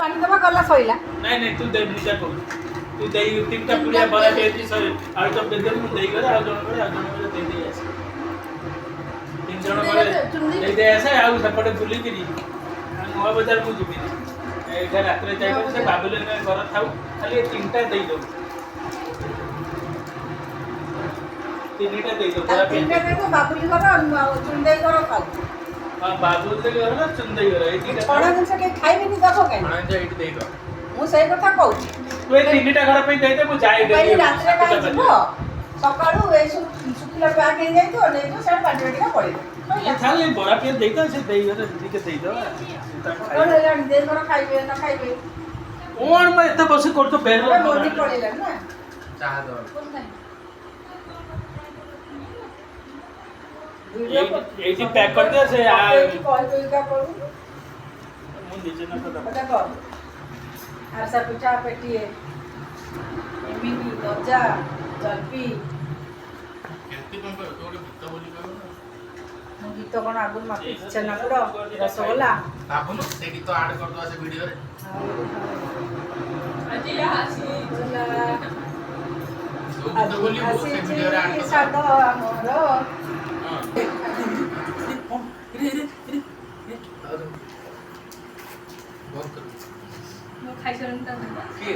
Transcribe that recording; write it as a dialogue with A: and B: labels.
A: ପାଣି ଦେବା ଗଲା ସଇଲା।
B: ନାଇଁ ନାଇଁ, ତୁ ଦେ, ମୁଁ ଯା କହୁଛି। ତୁ ଦେଇ ତିନିଟା ପୁଡ଼ିଆ ବରା ପିଆଜି ଆଳୁଚପ ଦେଇଦେବୁ। ମୁଁ ଦେଇ ଘରେ ଆଉ ଜଣ ଘରେ ଆଉ ଜଣ ଘରେ ଦେଇ ଦେଇ ଆସେ। ତିନି ଜଣ ଘରେ ଦେଇ ଦେଇ ଆସେ। ଆଉ ସେପଟେ ବୁଲିକିରି ଆଉ ନୂଆ ବଜାର ମୁଁ ଯିବିନି। ଏଇଟା ରାତିରେ ଯାଇକରି ସେ ବାବୁଲି ଘର ଥାଉ। ଖାଲି ଏ ତିନିଟା ଦେଇଦେବୁ, ତିନିଟା ଦେଇଦେବୁ ବରା
A: ତିନିଟା
B: ପିଆଜି।
A: ଦେବ, ବାବୁଲି ଘର ଆଉ ଚୁନ୍ଦେଇ ଘର ଖାଉ।
B: ହଁ, ବାବୁଲି ଘର, ଚୁନ୍ଦେଇ ଘର, ଏଇ ଦିଟା।
A: ଛଣା ଜିନିଷ କେହି ଖାଇବେନି, ଦବ କାଇଁ?
C: ଏଇଠି ଦେଇଦବ।
A: ମୁଁ ସେଇ କଥା କହୁଛି।
B: ତୁ ଏ ତିନିଟା ଘର ପାଇଁ ଦେଇଦେ, ମୁଁ ଯାଏ।
A: ମୁଁ କହିଲି
B: ଡେଲି
A: ରାତିରେ କାଇଁ
B: 7ଟା
A: ଯିବ?
B: ବାଜିଲେ।
A: ସକାଳୁ ଏଇ ସବୁ ଶୁଖିଲା ପ୍ୟାକ୍ ହେଇଯାଇଥିବ, ନେଇଯିବ, ସେଟା ବାଟି ବାଟିକା ପଳେଇବ।
B: ଇଏ ଥାଉ, ଏ ବରା ପିଆଜି ଦେଇଦବ। ସେ ଦେଇ ଘରେ ଟିକେ ଦେଇଦବା, ସେ ତାଙ୍କ
A: ସକାଳୁ
B: ଖାଇବେ।
A: ହେଲାଣି, ଦେଇ ଘର ଖାଇବେ ନା ଖାଇବେ?
B: କଣ ମ ଏତେ ବସି କରୁଛ ବେଲ?
A: ମୋଦି ପଳେଇଲାଣି ନା।
C: ଚାହା ଦବ।
B: ଏଇଠି ପ୍ୟାକ୍ କରିଦିଅ ସେ
A: କହି କହିକା କରୁ।
B: ମୁଁ ନିଜେ ନ କର।
A: ଦେଖ, ଆରସା ପିଠା ପେଟିଏ, ଏମିତି ଗଜା, ଜଲପି।
C: କେତେ କଣ କହିବ? ତୁ ଗୋଟେ ଗୀତ ବୋଲି କହିବ ନା।
A: ମୁଁ ଗୀତ କ'ଣ ଆଗରୁ ମାପିଛି? ଛେନାପୋଡ଼, ରସଗୋଲା।
C: ଭାବୁନୁ, ସେ ଗୀତ ଆଡ୍ କରିଦବା ସେ ଭିଡିଓରେ।
D: ଆଜି ଆସିଛି।
C: ଯୋଉ ଗୀତ ବୋଲିବୁ ସେ ଭିଡିଓରେ ଆଡ୍ କରିଦବା।
A: ସାଦ ଆମର।
C: ହଁ। ବନ୍ଦ କର।
D: ମୁଁ ଖାଇସାରିଲିଣି ତା
C: କିଏ?